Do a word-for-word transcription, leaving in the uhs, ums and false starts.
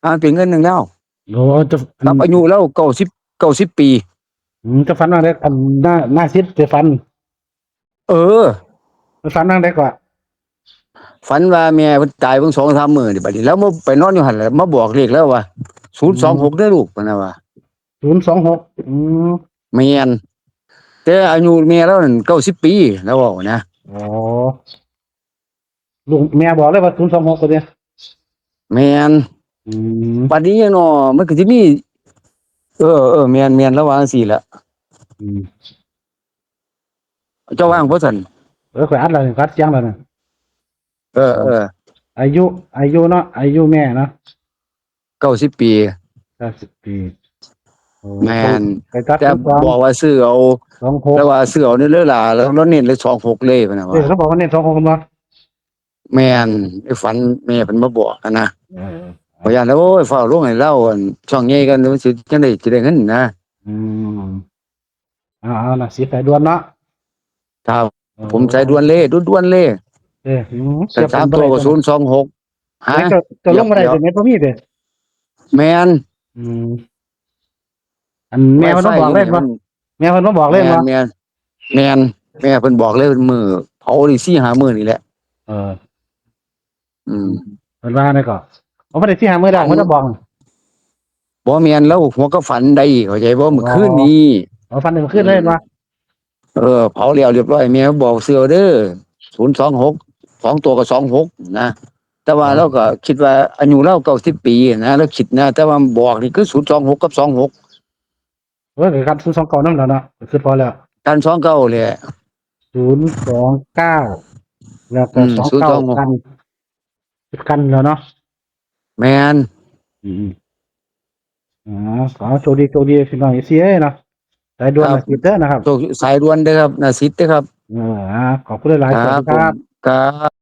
อ่าเป็นเงินหนึ่งแล้ว โอ้จะ ครับอายุแล้วเก้าสิบเก้าสิบปี อืมจะฝันว่าได้อันหน้าหน้าสิทธิ์จะฝัน เออ ไปฝันนั่งได้กว่า ฝันว่าแม่เพิ่นตายเพิ่งสองสามมื้อนี่บัดนี้แล้วมาไปนอนอยู่หั่นแหละมาบอกเลขแล้วว่าศูนย์สองหกเด้อลูกพะนะว่า ศูนย์สองหกอืม แม่นแต่อายุแม่แล้วนั่นเก้าสิบปีแล้วบอกนะ อ๋อลูกแม่บอกเลยว่าศูนย์สองหกตัวเนี้ย แม่น อืม บัดนี้เนาะมันก็สิมี เออเออแม่นแม่นแล้วว่าจังซี่แหละ อืม เจ้าว่างบ่ซั่น เออข่อยอัดแล้วนี่อัดเสียงแล้วนะ เออเออ อายุ อายุเนาะอายุแม่เนาะ เก้าสิบปี เก้าสิบปีโอ้ แม่น ไปตัด แต่ ศูนย์สอง บอกว่าซื้อเอา สองหก แต่ว่าซื้อเอานี่เลยล่ะแล้วแล้วเน้นเลยสองหกเลยพะนะ เออ ว่า เขาบอกว่าเน้นสองหกคนบ่ แม่นไอ้ฝันแม่เพิ่นมาบอกกันนะ เออ พยานแล้วโอ้ยฟ้าวลงให้เล่าอันช่องใหญ่กันมันสิจังได๋สิได้เงินนะ อืมเอาเอานะสิสายด่วนเนาะ ครับ ผมสายด่วนเลยด่วนๆเลย เอออืม แต่สามตัวก็ศูนย์สองหกฮะ เจ้าเจ้าลงมาได้ เดี๋ยว แต่ไม่พอมีเด้ แม่น อืมอันแม่เพิ่นมาบอกเลยบ่แม่เพิ่นมาบอกเลยบ่ แม่นแม่นแม่นแม่เพิ่นบอกเลยมื้อเผานี่สี่ห้ามื้อนี่แหละ เออ อืม เพิ่นว่าไงก็เอาไปได้สี่ห้ามื้อแล้วเพิ่นจะบอก บ่แม่นแล้วหัวก็ฝันได้เข้าใจบ่เมื่อคืนนี้ เอาฝันเมื่อคืนเลยบ่ เออเผาแล้วเรียบร้อยแม่บอกซื้อเอาเด้อศูนย์สองหกสองตัวก็สองหกนะแต่ว่าเราก็คิดว่าอายุเราเก้าสิบปีนะเราคิดนะแต่ว่าบอกนี่คือศูนย์สองหกกับสองหก เออกันศูนย์สองเก้านั่นแหละเนาะคือพอแล้ว กันสองเก้าเลย ศูนย์สองเก้าแล้วก็ อืม สองเก้า ศูนย์สองหก กันกันแล้วเนาะ แม่น อืมอ่าขอโชคดีโชคดีพี่น้องเอเชียเนาะสายด่วน ครับ มาสิบเด้อนะครับ โชคสายด่วนเด้อครับนาสิทธิ์เด้อครับ เอออ่าขอบคุณหลายๆสวัสดีครับ ผมครับ